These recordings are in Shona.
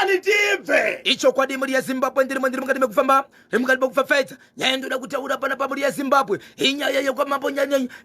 Kani tibve. Ichokwadi mhuri yeZimbabwe ndirimo ndiri mukati mekufamba ndiri mukati mekufafedza nyaya ndoda kutaura pana pamhuri yeZimbabwe inyaya yekwamambo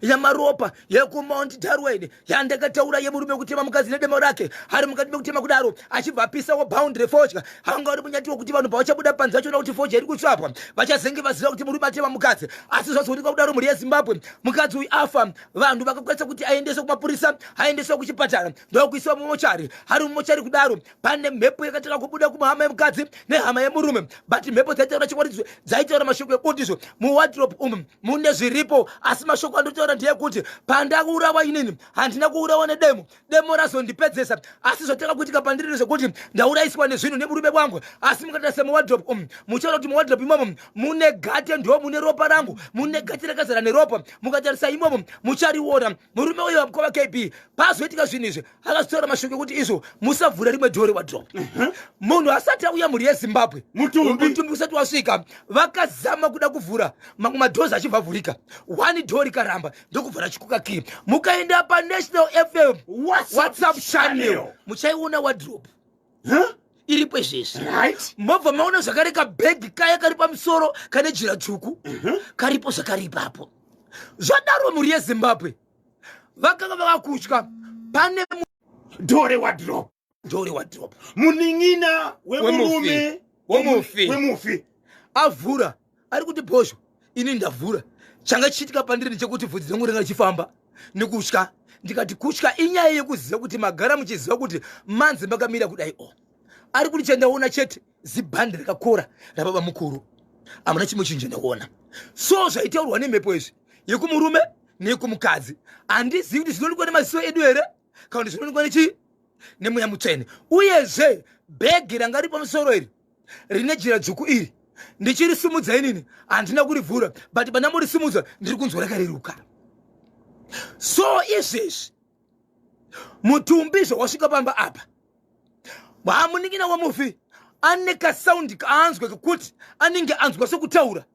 Nyamaropa yekuMount Darwin yandakataura yemurume wekutema mukadzi nedemo rake ari mukati mekutema kudaro achibva apisawo baundi refodya anga ari munyati wekuti vanhu pavachabuda panze vachiona kuti fodya iri kutsvapwa vachazenge vaziva kuti murume atema mukadzi asi zvazoonekwa kudaro mhuri yeZimbabwe mukadzi uyu afa vanhu vakakwanisa kuti aendeswe kumapurisa aendeswe kuchipatara ndokuisiwa mumochari ari mumochari kudaro pane mhepo yakatanga kubuda kumahama yemukadzi nehama yemurume but mhepo dzaitaura chokwadi dzaitaura mashoko ekuti izvo muwadrop umu mune zviripo asi mashoko andotaura ndeyekuti pandakuurawa inini handina kuurawa nedemo demo razondipedzesa asi zvatanga kuitika pandiri ndezvekuti ndaurayiswa nezvinhu nemurume wangu asi mukatarisa muwadrop umu muchaona kuti muwadrop imomo mune gate ndo mune ropa rangu mune gate rakazara neropa mukatarisa imomo muchariona murume uyo wamukova kb pazoitika zvinhu izvi akazotaura mashoko ekuti izvo musavhura rimwe dhori wadrop mhm. munhu asati auya mhuri yezimbabwe mutumbi usati wasvika vakazama kuda kuvhura mamwe madhozi achibva avhurika one door rikaramba ndokuvhura chikuka key mukaenda panational fm whatsapp channel muchaiona wardrobe huh? iripo izvezvi right. mobva maona zvakare kabhegi kaya kari pamusoro kane jira dzvuku mm -hmm. karipo zvakare ipapo zvadaro mhuri yezimbabwe vakanga vakakutya pane dore wardrobe dore wardrobe munin'ina wemurume wemufi wemufi avhura ari kuti bhozho ini ndavhura changa chichiitika pandiri ndechekuti bvudzi rangu ringa richifamba nekutya ndikati kutya inyaya yekuziva kuti magara muchiziva kuti manzi makamira kudai o ari kuti chandaona chete zibhandi rakakora rababa mukuru hamuna chimwe chinhu chandaona so zvaitaurwa nemhepo izvi yekumurume neyekumukadzi handizivi kuti zvinoonekwa nemaziso edu here kana kuti zvinoonekwa nechii nemweya mutsvene uyezve bhegi ranga riri pamusoro iri rine jira dzvuku iri ndichirisimudza inini handina kurivhura but pandamborisimudza ndiri kunzwa rakareruka so izvezvi mutumbi zvawasvika pamba apa hamunin'ina wemufi ane kasaundi kaanzwe kekuti anenge anzwa sekutaura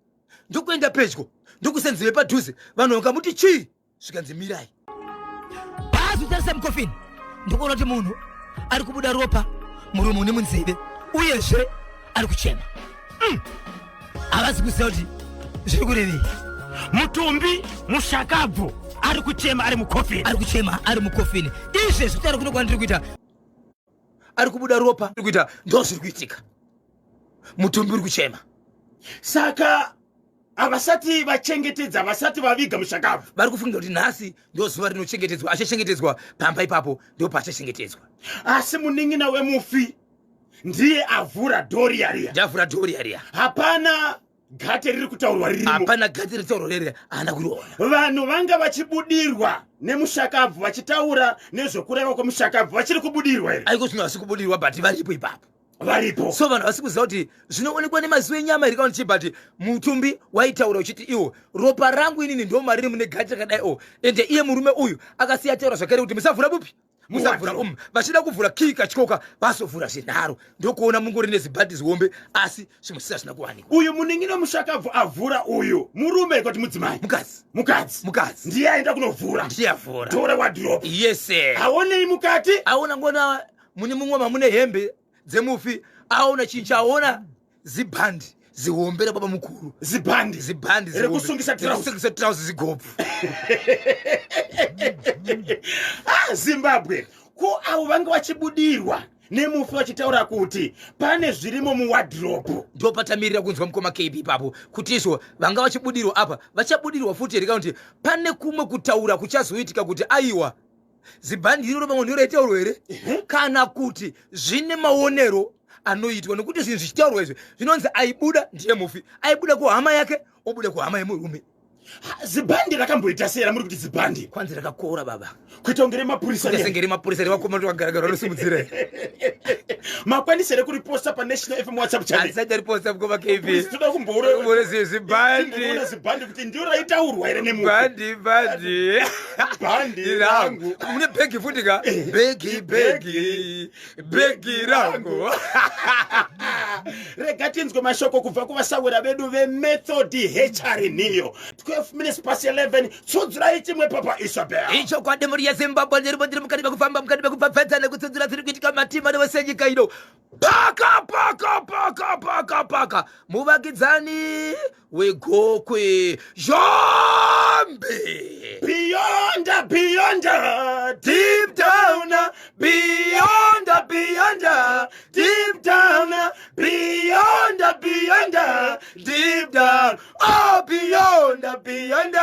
ndokuenda pedyo ndokuisa nzeve padhuze vanhu vakamuti chii zvikanzi mirai paazotarisa mukofini ndikuona kuti munhu ari kubuda ropa muromo nemunzeve uyezve ari kuchema mm. havazi kuziva kuti zviri kurevei mutumbi mushakabvu ari kuchema ari mukofini ari kuchema ari mukofini izvezvi kutaura kuno kwandiri kuita ari kubuda ropa ari kuita ndo zviri kuitika mutumbi uri kuchema saka havasati vachengetedza havasati vaviga mushakabvu vari kufunga kuti nhasi ndo zuva rinochengetedzwa achachengetedzwa pamba ipapo ndo paachachengetedzwa asi munin'ina wemufi ndiye avhura dhori yariya ndiavhura dhori yariya hapana gate riri kutaurwa ririmo hapana gate riri kutaurwa riri haana kuriona vanhu vanga vachibudirwa nemushakabvu vachitaura nezvekureva kwemushakabvu vachiri kubudirwa here aiko zvino vasi kubudirwa but varipo ipapo varipo so vanhu vasi kuziva kuti zvinoonekwa nemaziso enyama here kana chii but mutumbi waitaura uchiti iwo ropa rangu inini ndo mariri mune gate rakadai o ende iye murume uyu akasiya ataura zvakare kuti musavhura bupi musavhura um vachida kuvhura kii katyoka vasovhura zvenharo ndokuona mungori nezibhadhi zihombe asi zvimwe sisa zvina kuwanikwa uyu munin'ina mushakabvu avhura uyu murume kwati mudzimai mukadzi mukadzi mukadzi ndiye aenda kunovhura ndiye avhura tore wadrop yes aonei mukati aona ngona mune mumwe mamune hembe dzemufi aona chinhu chaona zibhandi zihombe rababa mukuru zibhandi zibhandi rekusungisa trousers trousers zigobvu ah, zimbabwe ko avo vange vachibudirwa nemufi vachitaura kuti pane zvirimo muwadhiropu ndopatamirira kunzwa mukoma kb ipapo kuti izvo vanga vachibudirwa apa vachabudirwa futi here kana kuti pane kumwe kutaura kuchazoitika kuti aiwa zibhandi iroro pamwe ndiro raitaurwa here kana kuti zvine maonero anoitwa nekuti zvinhu zvichitaurwa izvi zvinonzi aibuda ndiye mufi aibuda kuhama yake obuda kuhama yemurume zibhandi rakamboita sei ramuri kuti zibhandi kwanzi rakakora baba kuita kunge remapurisa senge remapurisa revakomana vakagaragara vanosimudzira makwanisa here kuriposta panational fm whatsapp channel handisati ariposta mukoma kb toda kumboona zibhandi zibhandi kuti ndiro raitaurwa here nemufi bhandi bhandi bhandi rangu mune bhegi futi ka eh, bhegi bhegi bhegi rangu rega tinzwe mashoko kubva kuvasawira vedu vemethod hr niyo 12 minutes past 11 tsudzurai chimwe papa isabel ichokwadi mhuri yezimbabwe ndiripo ndiri mukati mekufamba mukati mekupfapfadza nekutsudzura zviri kuitika matima newesenyika ino Paka paka paka paka paka muvakidzani wegokwe Zhombe. Beyond, beyond, deep down, beyond, beyond, deep down, beyond, beyond, deep down, oh beyond, beyond,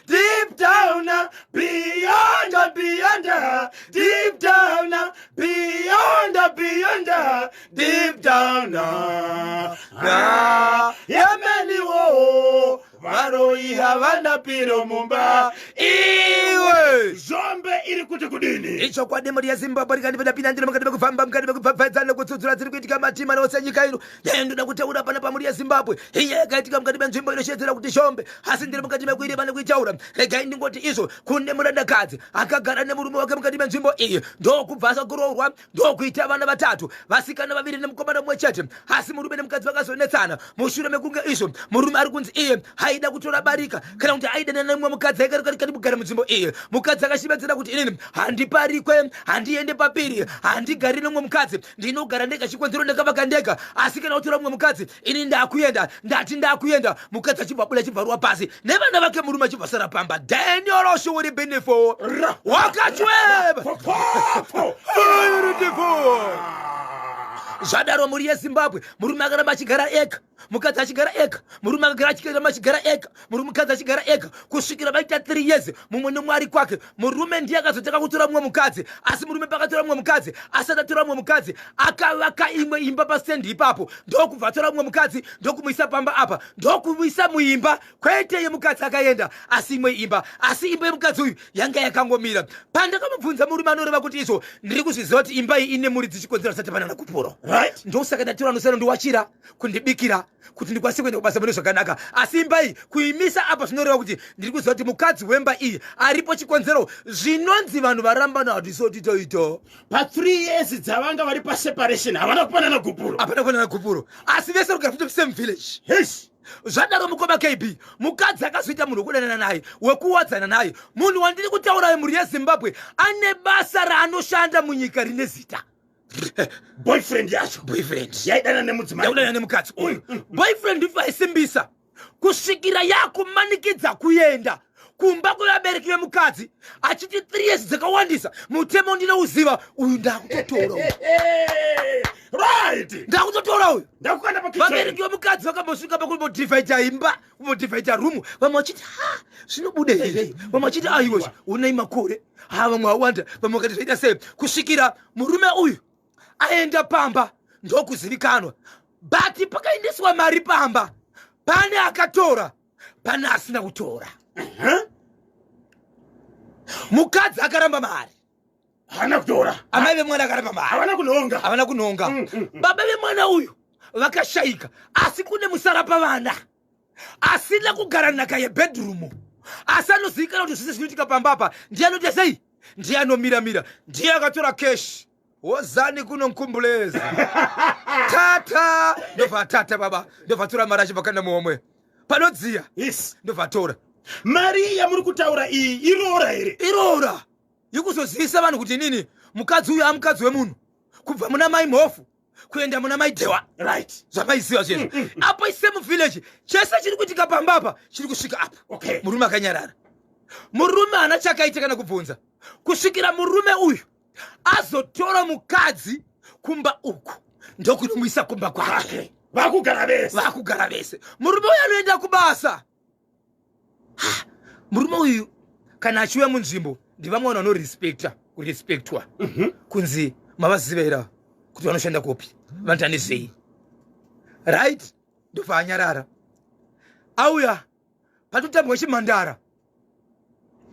deep down, beyond, beyond, deep down, beyond, beyond, deep down. Ah, yameniwo varoi havana piro mumba iwe. Zhombe iri kuti kudini? Ichokwadi, mhuri yeZimbabwe, rikandipinda ndiri mukati mekufamba, mukati mekupfapfadza nekutsudzura dziri kuitika matima neose nyika ino. Nyaya ndoda kutaura pana pamhuri yeZimbabwe inyaya yakaitika mukati menzvimbo inoshedzera kuti Shombe, asi ndiri mukati mekuirima nekuitaura. Regai ndingoti izvo, kune murandakadzi akagara nemurume wake mukati menzvimbo iyi, ndokubva asakuroorwa, ndokuita vana vatatu, vasikana vaviri nemukomana mumwe chete. Asi murume nemukadzi vakazonetsana mushure mekunge izvo murume ari kunzi iye aida kutora barika, kana kuti aidana nemumwe mukadzi aikarikari kugara munzvimbo iyi. Mukadzi akashevedzera kuti, "Inini handiparikwe, handiende papiri, handigari nemumwe mukadzi, ndinogara ndega. Chikonzero ndakavaka ndega, asi kana utora mumwe mukadzi, ini ndakuenda, ndati ndakuenda." Mukadzi achibva buda, achibva ruwa pasi nevana vake, murume achibva sara pamba. Daniel Oshuwuri Benefo wakachweba. Popopo. Beautiful. Zvadaro, mhuri yeZimbabwe, murume akaramba achigara ega, mukadzi achigara ega, murume akagara achiramba achigara ega, murume mukadzi achigara ega, kusvikira vaita 3 years, mumwe nemumwe ari kwake. Murume ndiye akazotanga kutora mumwe mukadzi. Asi murume pakatora mumwe mukadzi, asati atora mumwe mukadzi, akavaka imwe imba pasendi ipapo, ndokubva atora mumwe mukadzi, ndokumuisa pamba apa, ndokumuisa muimba, kwete yemukadzi akaenda, asi imwe imba. Asi imba yemukadzi uyu yanga yakangomira. Pandakamubvunza murume, anoreva kuti izvo, "Ndiri kuzviziva kuti imba iyi ine muridzi, chikonzero asati panana kupuro. Ndosaka ndatora anosara ndiwachira, kundibikira, kuti ndikwanise kuenda kubasa mune zvakanaka. Asi imba iyi kuimisa apa zvinoreva kuti ndiri kuziva kuti mukadzi wemba iyi aripo. Chikonzero zvinonzi vanhu varambana hatisoti toita." Pa3 years dzavanga vari paseparation, havana kupanana gupuro. Hapana kupanana gupuro, asi vese kugara futi same village. Yes. Zvadaro, mukoma KB, mukadzi akazoita munhu wekudanana naye, wekuwadzana naye. Munhu wandiri kutaura, mhuri yeZimbabwe, ane basa raanoshanda munyika rine zita. Boyfriend yacho? Boyfriend. Yaidana nemudzimai. Yakudanana nemukadzi uyu. Boyfriend ife aisimbisa kusvikira yakumanikidza kuenda kumba kwevabereki vemukadzi, achiti 3 years dzakawandisa, mutemo ndinouziva uyu, ndakutotora uyu. Ndakutotora uyu. Ndakukanda pakitchen. Vabereki vemukadzi vakambosvika pakumbodhivhaita imba, kumbodhivhaita rumu, vamwe vachiti, "Ha, zvinobuda here?" Vamwe vachiti, "Aiwa, unai makore ha." Vamwe vawanda, vamwe vakati zvaita sei, kusvikira murume uyu aenda pamba, ndokuzivikanwa. But pakaendeswa mari pamba, pane akatora, pane asina kutora. Mukadzi akaramba mari. Haana kutora. Amai vemwana akaramba mari. Havana kunhonga. Havana kunhonga. Baba vemwana uyu vakashayika, asi kune musara pavana asina kugara nhaka yebedroom, asi anozivikanwa kuti zvese zvinoitika pamba apa ndiye anoita sei, ndiye anomiramira, ndiye akatora cash. "Wozani kuno nkumbulezi tata." Ndobva tata baba, ndobva tora mari, achibva kanda muhomwe panodziya. Ndobva tora. Mari yamuri kutaura iyi iroora here? Iroora yekuzozivisa vanhu kuti inini mukadzi uyu amukadzi wemunhu, kubva muna mai Mhofu kuenda muna mai Dhewa. Zvamaiziva zvezvo apo isame village, chese chiri kuitika pamba apa chiri kusvika apa. Murume akanyarara, murume haana chakaita kana kubvunza, kusvikira murume uyu azotora mukadzi kumba uku, ndokunomuisa kumba kwake. Vakugara vese. Vakugara vese. Murume uyu anoenda kubasa. Ha, murume uyu kana achiuya munzvimbo, ndivamwe vanhu vanorespekta, kurespektwa, kunzi mavaziva here kuti vanoshanda kupi, vanoita nezvei, right? Ndobva anyarara. Auya patotambwa chimhandara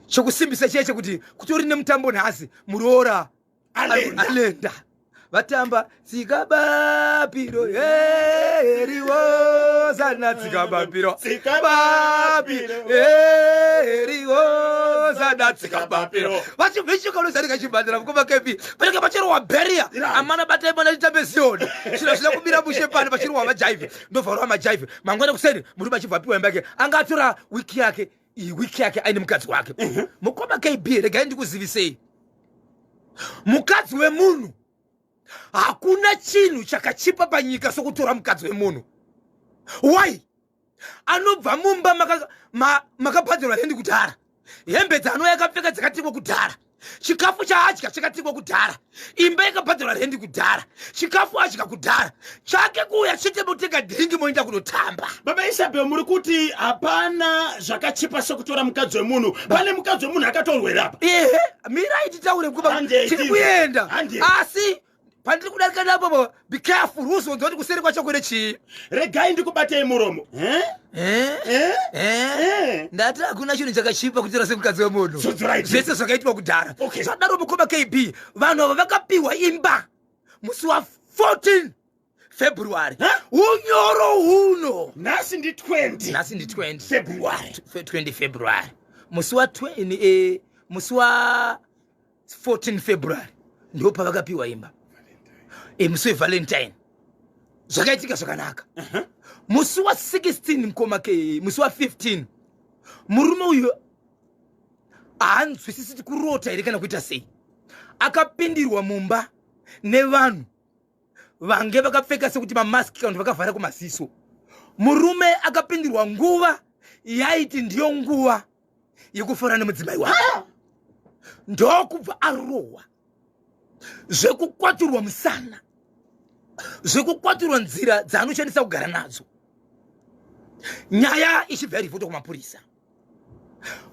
chekusimbisa chiya chekuti kutori nemutambo nhasi, muroora Alenda. Alenda. Vatamba tsikabapiro heriwozana, tsikabapiro. Tsikabapiro. Heriwozana, tsikabapiro. Vachibvishuka unozarika chibhandira, mukoma kepi, panenge pachirohwa bheria. Amana, batai mwana chitambe zioni, zvino zvina kumira mushe pano pachirohwa majaivhi, ndobva majaivhi. Mangwana kuseni murume achibva apiwa imba yake. Anga atora wiki yake iyi, wiki yake aine mukadzi wake. Mukoma KB, regai ndikuzivisei, mukadzi wemunhu. Hakuna chinhu chakachipa panyika sokutora mukadzi wemunhu. Why? Anobva mumba makabhadharwa rendi kudhara, hembe dzaanouya akapfeka dzakatingwa kudhara, chikafu chaadya chakatingwa kudhara, imba yakabhadharwa rendi kudhara, chikafu adya kudhara, chake kuuya chete motenga dhiringi moenda kunotamba. Baba Isabel, muri kuti hapana zvakachipa sekutora mukadzi wemunhu. Pane mukadzi wemunhu akatorwera apa? Ehe, mirai titaure kuba. Handei, tiri tizwe. kuenda. Handei. Asi pandiri kudarika napo, be careful, uzonzwa kuti kuseri kwacho kune chii. Regai ndikubatei muromo. Eh? Eh? Eh? Eh? Eh? Ndati hakuna chinhu chakachipa kutora semukadzi wemunhu. Zodzorai. Zvese zvakaitwa kudhara. Okay. Zvadaro, mukoma KB, vanhu ava vakapiwa imba musi wa14 February. Huh? Unyoro huno. Nhasi ndi 20. Nhasi ndi 20 February. 20 February. Musi wa 20, musi wa 14 February ndo pavakapiwa imba, musi weValentine. Zvakaitika zvakanaka. Musi wa 16, mukoma ke, musi wa 15, murume uyu haanzwisisi kuti kurota here kana kuita sei. Akapindirwa mumba nevanhu vange vakapfeka sekuti mamaski kana kuti vakavhara kumaziso. Murume akapindirwa nguva yaiti ndiyo nguva yekufara nemudzimai wake, ndokubva arohwa zvekukwaturwa musana, zvekukwaturwa nzira dzaanoshandisa kugara nadzo. Nyaya ichibva yaripotwa kumapurisa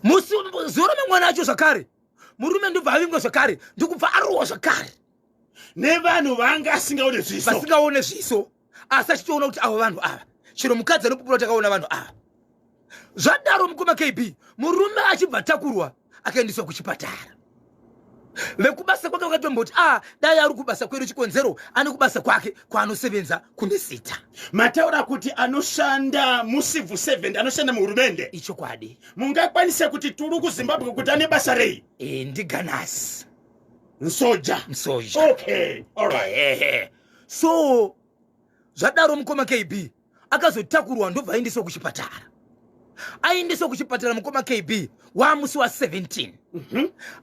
musi zuva ramangwana acho zvakare. Murume ndobva avingwa zvakare, ndokubva arohwa zvakare nevanhu vanga asingaone zviso. Vasingaone zviso, asi achitoona kuti avo vanhu ava, chero mukadzi anopupura kuti akaona vanhu ava. Zvadaro, mukoma KB, murume achibva takurwa akaendeswa kuchipatara. Vekubasa kwake vakatomboti a dai ari kubasa kwedu, chikonzero ane kubasa kwake kwaanosevenza kune zita. Mataura kuti anoshanda mucivil servant, anoshanda muhurumende? Ichokwadi. Mungakwanise kuti turu kuZimbabwe kuti ane basa rei? E, ndiganasi. Nsoja? Musoja. Okay, alright. Ehehe. So zvadaro, mukoma KB, akazotakurwa ndobva aendeswa kuchipatara. Aendeswa kuchipatara, mukoma KB, wamusi wa17.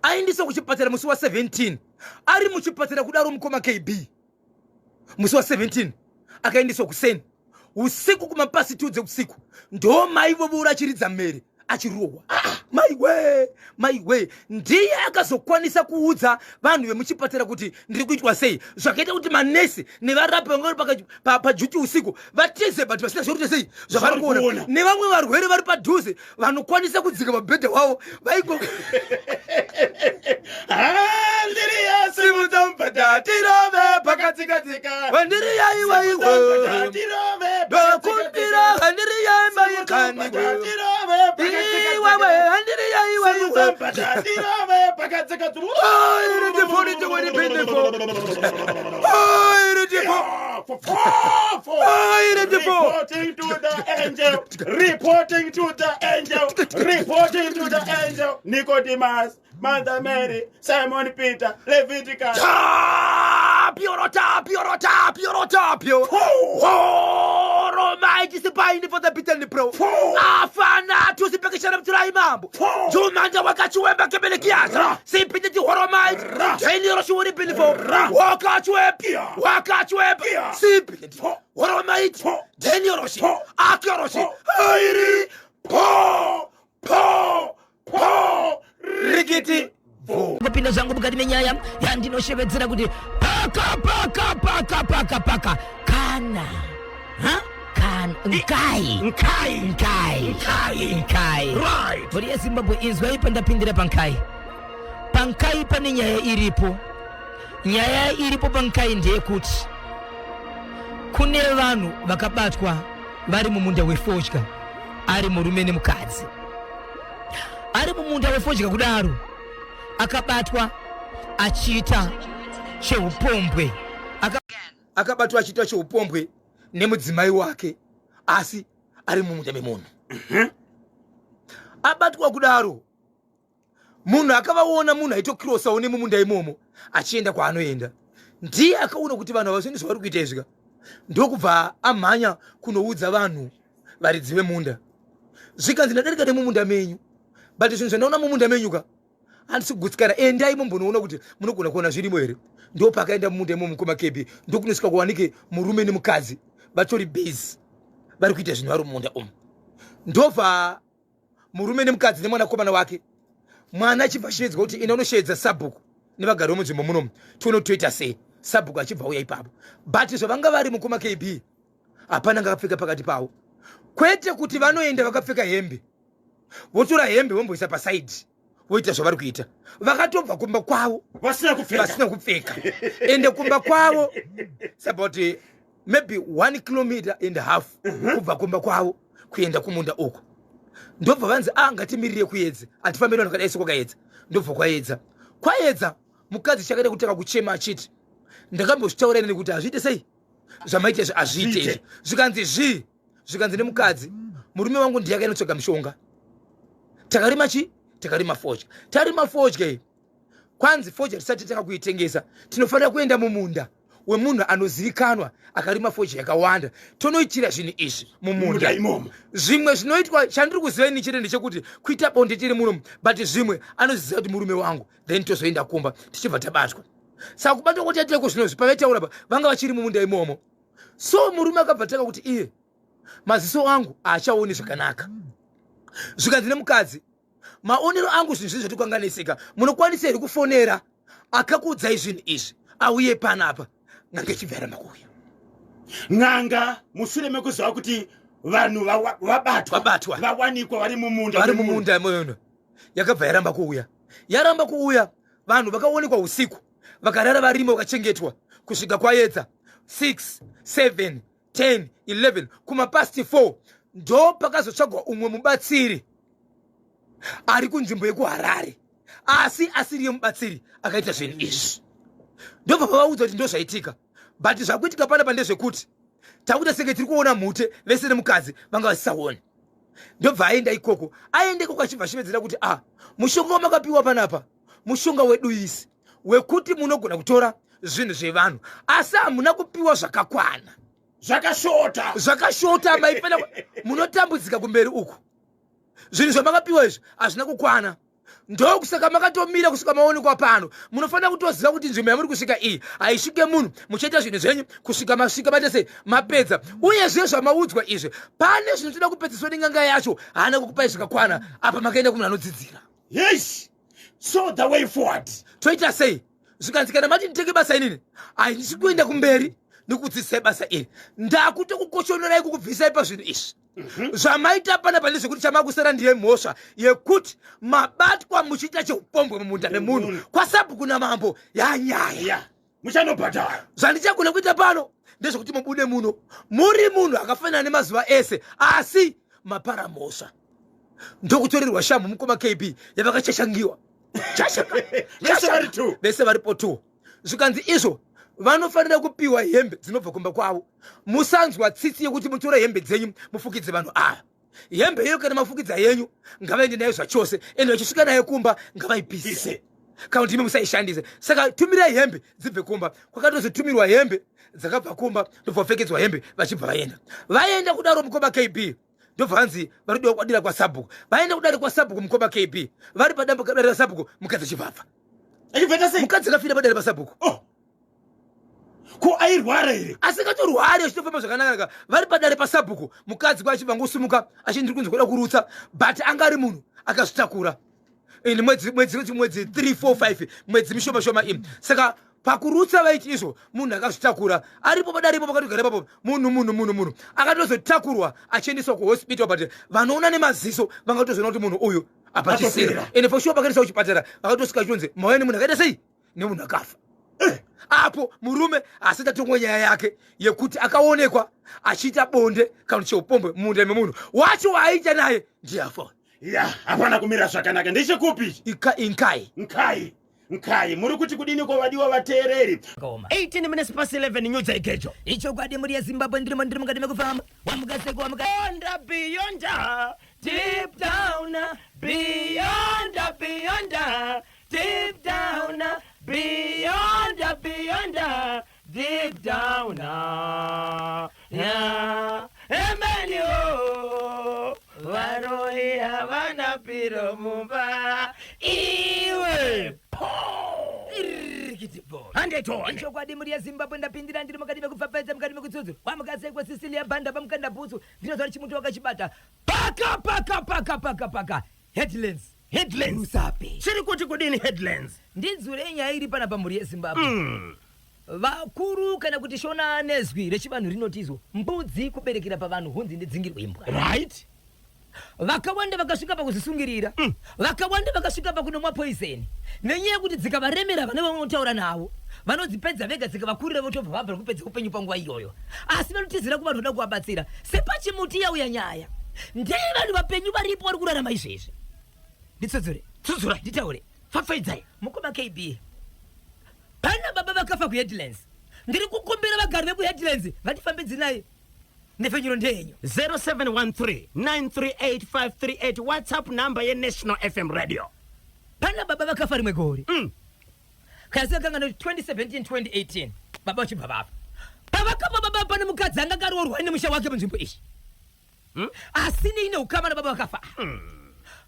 Aendeswa kuchipatara musi wa17. Ari muchipatara kudaro, mukoma KB, musi wa17 akaendeswa kuseni usiku kumapasi 2 dzeusiku, ndo maivovura achiridza mhere achirohwa. Ah, maiwe, maiwe! Ndiye akazokwanisa kuudza vanhu vemuchipatara kuti ndiri kuitwa sei, zvakaita kuti manesi nevarapi vanga vari paduty usiku vatize, but vasina zvokuita sei zvavari kuona. Kuona. Nevamwe varwere vari padhuze vanokwanisa kudzika mabhedha wavo vaingo Handiriya, simudza mubhadha tirove pakatsikatsika. Vandiri yaiwaiwe. Tirove. Ndokumbira, handiri yaimaikaniwe. Iwewe, handiri yaiwaiwe. Tirove pakatsikatsika. Reporting to the angel, reporting to the angel, reporting to the angel. Nicodemus, Mother Mary, Simon Peter, Leviticus. Tapio, tapio, tapio, tapio. Horo sipaini for the beaten pro. Afana tusipekishana mturai mambo. Jumanda wakachiwemba kebelekiasa. Sipititi horomite. Jainiro shiwuri pinifo. Wakachiwemba. Wakachiwemba. Sipititi. Horomite. Jainiro shi. Akero shi. Airi. Po. Po. Po. Rikiti. Kupinda zvangu mukati menyaya yandinoshevedzera kuti paka paka paka paka paka kana ha kana nkai. Nkai. Nkai. Nkai. Nkai. Right. Mhuri yeZimbabwe, inzwai pandapindira pankai. Pankai pane nyaya iripo. Nyaya iripo pankai ndeyekuti kune vanhu vakabatwa vari mumunda wefodya, ari murume nemukadzi ari mumunda wefodya kudaro. Akabatwa achiita cheupombwe. Akabatwa achiita cheupombwe nemudzimai wake, asi ari mumunda memunhu. Abatwa kudaro, munhu akavaona, munhu aitokirosawo nemumunda imomo achienda kwaanoenda, ndiye akaona kuti vanhu havazvini zvavari kuita izvika, ndokubva amhanya kunoudza vanhu varidzi vemunda. Zvikanzi, "Ndadarika nemumunda menyu, but zvinhu zvandaona mumunda menyu ka." Handisi kugutsikana. Endai mumbonoona kuti munogona kuona zvirimo here. Ndopakaenda mumunda imomo mukoma KB, ndokunosvika kuwanike murume nemukadzi vatori busy vari kuita zvinhu vari mumunda umu. Ndobva murume nemukadzi nemwanakomana wake, mwana achibva ashevedzwa kuti enda unoshevedza sabhuku nevagari vemunzvimbo munomu tione kuti toita sei. Sabhuku achibva auya ipapo, but zvavanga vari mukoma KB, hapana ngakapfeka pakati pavo. Kwete kuti vanoenda vakapfeka hembe, votora hembe vomboisa pasaidi voita zvavari kuita. Vakatobva kumba kwavo vasina kupfeka, vasina kupfeka. Ende kumba kwavo it's about maybe 1 kilometer and half kubva kumba kwavo kuenda kumunda uko. Ndobva vanzi, a ngatimirire kuedza, hatifambiri vanhu vakadai sekwakaedza. Ndobva kwaedza, kwaedza, mukadzi chakaita kutanga kuchema achiti, ndakambozvitaura inini kuti hazviite sei zvamaita izvi, hazviite izvi. Zvikanzi zvii? Zvikanzi nemukadzi, murume wangu ndiye akainotsvaga mishonga, takarima chi takarima fodya, tarima fodya iyi, kwanzi fodya tisati tanga kuitengesa tinofanira kuenda mumunda wemunhu anozivikanwa akarima fodya yakawanda, tonoitira zvinhu izvi mumunda mumunda imomo. Zvimwe zvinoitwa, chandiri kuziva ini chete ndechekuti kuita bonde tiri muno, but zvimwe anoziva kuti murume wangu, then tozoenda kumba tichibva tabatwa. Saka kubatwa kwataiteko zvinozvi, pavaitaura pa vanga vachiri mumunda imomo. So murume akabva tanga kuti iye maziso angu haachaoni zvakanaka. Zvikanzi nemukadzi, maonero angu zvinhu zvii zvatikanganisika, munokwanisa here kufonera akakuudzai zvinhu izvi auye panapa? N'anga ichibva yaramba kuuya. N'anga mushure mekuziva kuti vanhu vabatwa, Vabatwa. vawanikwa vari mumunda, vari mumunda imoyono, yakabva yaramba kuuya. Yaramba kuuya, vanhu vakaonekwa usiku vakarara varimo, vakachengetwa kusvika kwaedza 6, 7, 10, 11, kumapast 4 ndo pakazotsvagwa umwe mubatsiri ari kunzvimbo yekuHarare, asi asiriye mubatsiri akaita zvinhu izvi. Ndobva pavaudza kuti ndo zvaitika, but zvakuitika panapa ndezvekuti takuita senge tiri kuona mhute vese nemukadzi vanga vasisaoni. Ndobva aenda ikoko, aenda ikoko achibva ashevedzera kuti, a mushonga wamakapiwa panapa mushonga wedu isi wekuti munogona kutora zvinhu zvevanhu, asi hamuna kupiwa zvakakwana, zvakashota, zvakashota, maifana munotambudzika kumberi uku. Zvinhu zvamakapiwa izvi hazvina kukwana, ndokusaka makatomira kusvika maonekwa pano. Munofanira kutoziva kuti nzvimbo yamuri kusvika iyi haisvike munhu, muchaita zvinhu zvenyu kusvika masvika maita sei, mapedza. Uyezve zvamaudzwa izvi, pane zvinhu toda kupedziswa nenganga yacho, haana kukupai zvakakwana. Apa makaenda kumunhu anodzidzira. Yes, so the way forward toita sei? Zvikanzi, kana mati nditenge basa inini handisi kuenda kumberi nekudzidzisai basa iri, ndakutokukochonorai kukubvisai pazvinhu izvi zvamaita panapa. Ndezvekuti chamakusara ndiye mhosva yekuti mabatwa muchiita cheupombwe mumunda memunhu kwasabhuku namambo, yanyaya. Ya, muchanobhadhara. Zvandichagona kuita pano ndezvekuti mubude muno muri munhu akafanana nemazuva ese, asi mapara mhosva. Ndokutorerwa shamhu mukoma KB yavakachashangiwa. Vese vari two. Vese varipo two. Zvikanzi izvo vanofanira kupiwa hembe dzinobva kumba kwavo. Musanzwa tsitsi yekuti mutore hembe dzenyu mufukidze vanhu ava. Hembe iyo kana mafukidza yenyu, ngavaende nayo zvachose, ende vachisvika nayo kumba ngavaipise Pise. kana kuti imi musaishandise. Saka tumirai hembe dzibve kumba. Kwakatozotumirwa hembe dzakabva kumba, ndobva vapfekedzwa hembe vachibva vaenda. Vaenda kudaro mukoma KB, ndobva vanzi vari kudiwa kwadira kwasabhuku. Vaenda kudare kwasabhuku mukoma KB, vari padambo dare rasabhuku, mukadzi achibva Achibvaita sei? Mukadzi akafira padare pasabhuku. Oh, ko airwara here? Asingatorwari, achitofamba zvakanaka. Vari padare pasabhuku, mukadzi kwachibva ngosumuka achiti, ndiri kunzi kuda kurutsa, but anga ari munhu akazvitakura ini mwedzi 3, 4, 5, mwedzi mishoma shoma imi. Saka pakurutsa vaiti izvo munhu akazvitakura aripo padaripo pakatogara ipapo, munhu akatozotakurwa achiendeswa kuhospital, but vanoona nemaziso vangatozoona kuti munhu uyu apachisira. Atopera. Ende for sure pakaendeswa kuchipatara vakatosvika chitonzi mauya nemunhu akaita sei, nemunhu akafa. Apo murume asati atongwa nyaya yake yekuti akaonekwa achiita bonde kana cheupombwe mumunda memunhu wacho waaita naye, ndiye afa. Ya, hapana kumira zvakanaka. Ndechekupi ichi? Inkai. Nkai, Nkai, muri kuti kudini kwavadiwa vateereri? Kaoma. 18 minutes past 11, nyudza igejo. Ichokwadi muri yeZimbabwe, ndirimo, ndiri mukati mekufamba. Wamukaseko, wamuka Beyond, beyond, deep down, beyond, beyond, deep down, beyond, beyond, deep down. Yeah. Amen. Oh, varoi havana piro mumba iwe. Rikitibho. Handetone. Ichokwadi mhuri yeZimbabwe ndapindira ndiri mukati mekupfapfaidza mukati mekutsudzura kwamukasei Cecilia Banda pamukanda bhutsu ndinozva kuti chimuti wakachibata paka paka paka paka paka headlands Headlands. Rusape. Chiri kuti kudini headlands? Ndinzwirei nyaya iri panapa mhuri yeZimbabwe. Vakuru kana kuti shona nezwi rechivanhu rinotizwa mbudzi kuberekera pavanhu hunzi ndidzingirwe imbwa. Right? Vakawanda vakasvika pakuzvisungirira. Vakawanda vakasvika pakunomwa poison nenyaya yekuti dzikavaremera vane vanotaura navo vanodzipedza vega dzikavakurira votobva vabva kupedza upenyu panguva iyoyo. Asi vanotizira kuvanhu vanoda kuvabatsira. Sepachimuti yauya nyaya. Ndeye vanhu vapenyu varipo vari kurarama izvezvi. Nditsudzure. Tsudzurai. Nditaure. Pfapfaidzai. Mukoma KB. Pana baba vakafa kuHeadlands. Ndiri kukumbira vagari vekuHeadlands ngatifambidzinai nhepfenyuro ndeyenyu. 0713 938 538 WhatsApp number yeNational FM Radio. Pana baba vakafa rimwe gore. Kana sikakanga 2017 2018 baba vachibva vafa. Pavakafa baba pane mukadzi anga akaroorwa nemusha wake munzvimbo iyi. Asi neine ukama nababa vakafa.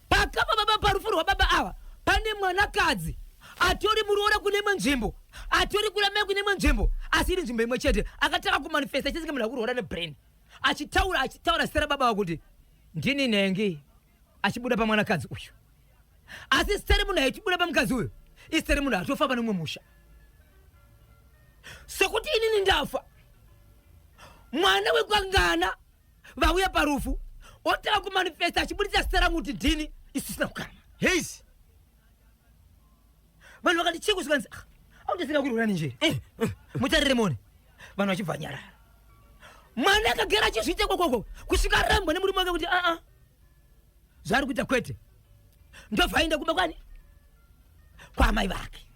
Pakafa baba parufu rwababa ava pane mwanakadzi atori muroora kune imwe nzvimbo atori kura mai kune imwe nzvimbo asi iri nzvimbo imwe chete akatanga kumanifesta achiita senge munhu akurwara nebrain achitaura achitaura zita rababa ava kuti ndini nhengi achibuda pamwanakadzi uyu asi zita remunhu aitibuda pamukadzi uyu izita remunhu atofa pane mumwe musha sokuti inini ndafa mwana wekwangana vauya parufu otanga kumanifesta achibudisa zita rangu kuti ndini isu tisina kukama. Heis. Vanhu vakati chii kusvika nzi ah, autosinga kurwira nenjere. Mutarire mone. Vanhu vachibva nyarara. Mwana akagara achizviita kokoko kusvika arambwa nemurume wake kuti a-a. Zvaari kuita kwete. Ndobva aenda kumba kwani? Kwaamai vake.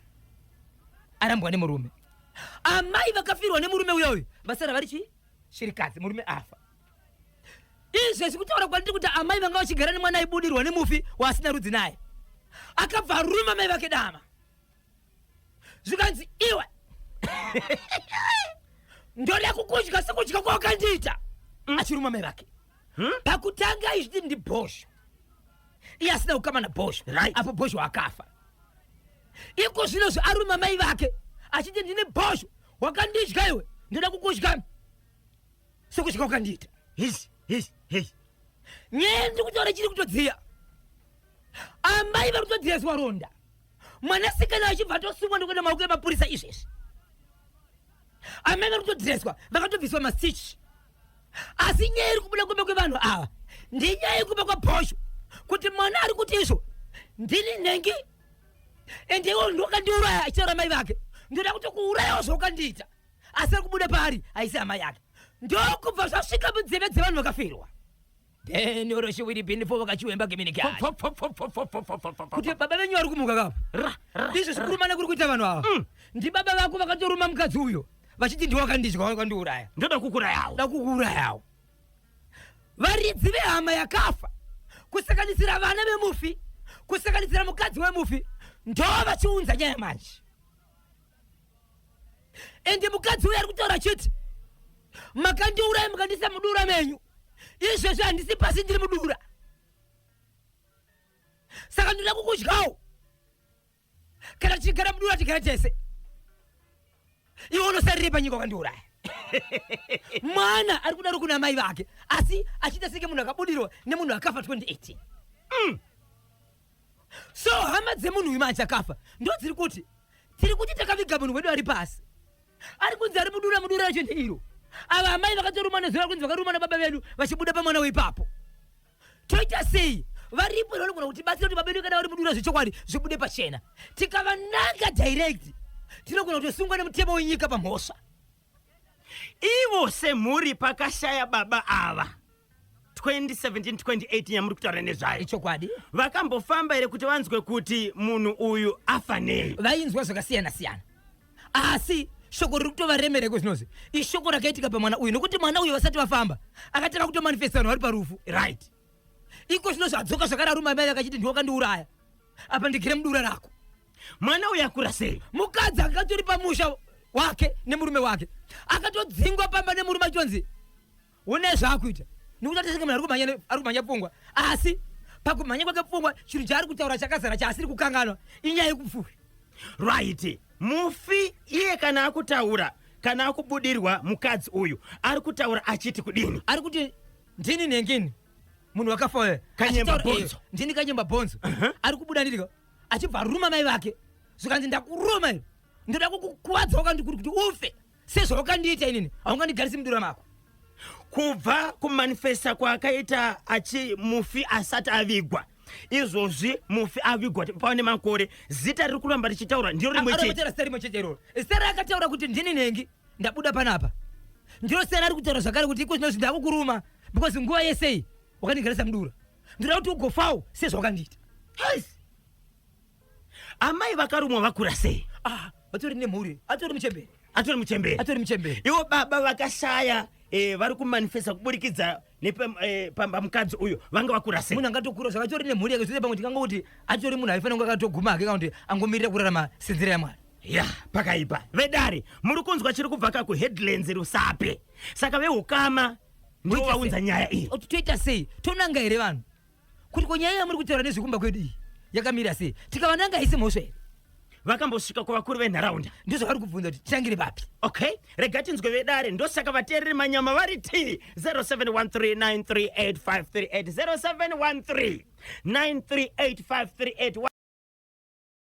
Arambwa nemurume. Amai vakafirwa nemurume uya uyu vasara vari chii? Shirikadzi murume afa. Izvezvi kutaura kwandiri kuti amai vanga vachigara nemwana aibudirwa nemufi waasina rudzi naye. Akabva aruma mai vake dama. Zvikanzi iwe ndoda kukudya sekudya kwawakandiita. Achiruma mai vake. Pakutanga izvi ndibhosho. Iye asina kukama nabhosho. Right. Apo bhosho akafa. Iko zvino zvaaruma mai vake achiti ndine bhosho wakandidya iwe ndoda kukudya sekudya wakandiita. His, his, his. Nyaya ndiri kutaura chiri kutodziya. Amai vari kutodziyeswa ronda. Mwanasikana achibva atosungwa ndokuenda maoko emapurisa izvezvi. Amai vari kutodhireswa vakatobviswa mastitch. Asi nyaya iri kubuda kumba kwevanhu ava ndinyaya yekuba kwabhosho kuti mwana ari kuti izvo ndini nhengi ende iwo ndokandiuraya achitaura mai vake ndoda kuti kuurayawo zvaukandiita asi ari kubuda paari haisi hama yake ndokubva zvasvika munzeve dzevanhu vakafirwa. Then oroshiwiri bindifo vakachiwemba gemini kuti baba venyu vari kumuka kapa ndizvo zvikurumana kuri kuita vanhu ava. Ndibaba vako vakatoruma mukadzi uyo vachiti ndiwe wakandidya wakandiuraya. Ndoda kukuurayawo. Ndoda kukuurayawo. Varidzi vehama yakafa kusanganisira vana vemufi kusanganisira mukadzi wemufi ndo vachiunza nyaya manje. Ende mukadzi uyo ari kutaura achiti makandiuraya mukandiisa mudura menyu izvezvi handisi pasi ndiri mudura saka ndinoda kukudyawo kana tichigara mudura tigare tese iwe unosarire panyika wakandiuraya. Mwana ari kudaro kuna mai vake asi achiita senge munhu akabudirwa nemunhu akafa 2018. So hama dzemunhu uyu manje akafa ndo dziri kuti tiri kuti takaviga munhu wedu ari pasi ari kunzi ari mudura mudura racho ndeiro. Ava amai vakatoruma nezuva kunzi vakaruma nababa vedu vachibuda pamwana weipapo. Toita sei? Varipo here vanogona kutibatsira kuti baba vedu kana vari mudura zvechokwadi zvibude pachena. Tikavananga direct tinogona kutosungwa nemutemo wenyika pamhosva. Ivo semhuri pakashaya baba ava 2017 2018 yamuri kutaura nezvayo. Ichokwadi. Vakambofamba here kuti vanzwe kuti munhu uyu afa nei? Vainzwa zvakasiyana siyana. Asi shoko riri kutovaremera iko zvinozvi ishoko rakaitika pamwana uyu nokuti mwana uyu vasati vafamba akatanga kutomanifesta vanhu vari parufu. Right. Iko zvinozvi adzoka zvakare aruma mai vakachiti ndiwe wakandiuraya apa ndigere mudura rako. Mwana uyu akura sei? Mukadzi akatori pamusha wake nemurume wake akatodzingwa pamba nemurume achitonzi une zvaakuita nekuti atesenge munhu ari kumhanya pfungwa asi pakumhanya kwake pfungwa chinhu chaari kutaura chakazara chaasiri kukanganwa inyaya yekupfuura. Right, mufi iye kana akutaura, kana akubudirwa mukadzi uyu, ari kutaura achiti kudini? Ari kuti, "Ndini nhengini, munhu wakafa uyo." Kanyemba Achitaura, Bhonzo. "Ndini Kanyemba Bhonzo." Ari kubuda ndirika achibva aruma mai vake, zvikanzi, "Ndakuruma iwe, ndoda kukukuvadza wakandikuri kuti ufe sezvawakandiita inini. Haungandigarisi mudura mako." Kubva kumanifesta kwaakaita achi mufi asati avigwa, izvozvi mufi avigwa pane makore, zita riri kuramba richitaura ndiro rimwe chete? Arikutaura zita rimwe chete iroro. Zita raakataura kuti, "Ndini nhengi, ndabuda panapa," ndiro zita raari kutaura zvakare kuti, "Iko zvinozvi ndakukuruma because nguva yesei wakandigarisa mudura. Ndoda kuti ugofawo sezvawakandiita." Yes. Amai vakarumwa vakura sei? Ah, vatori nemhuri, atori muchemberi. Atori muchemberi? Atori muchemberi. Ivo baba vakashaya, vari kumanifesta kuburikidza pamukadzi uyu, vanga vakura sei? Munhu angatokura zvakatori nemhuri yake zvose. Pamwe tingangoti atori munhu aifanira kunge akatoguma hake, kana kuti angomirira kurarama senzira yaMwari. Ya, pakaipa. Vedare, muri kunzwa chiri kubva kakuHeadlands, Rusape. Saka veukama ndivo Toita vaunza sei? nyaya iyi. Oti toita sei? Tonanga here vanhu kuti ko nyaya yamuri kutaura nezvekumba kwedu iyi yakamira sei? Tikavananga haisi mhosva here? Vakambosvika kuvakuru venharaunda? Ndizvavari kubvunza kuti titangire papi. Okay, rega tinzwe vedare. Ndosaka vateereri manyama vari t 0713938538, 0713 938538.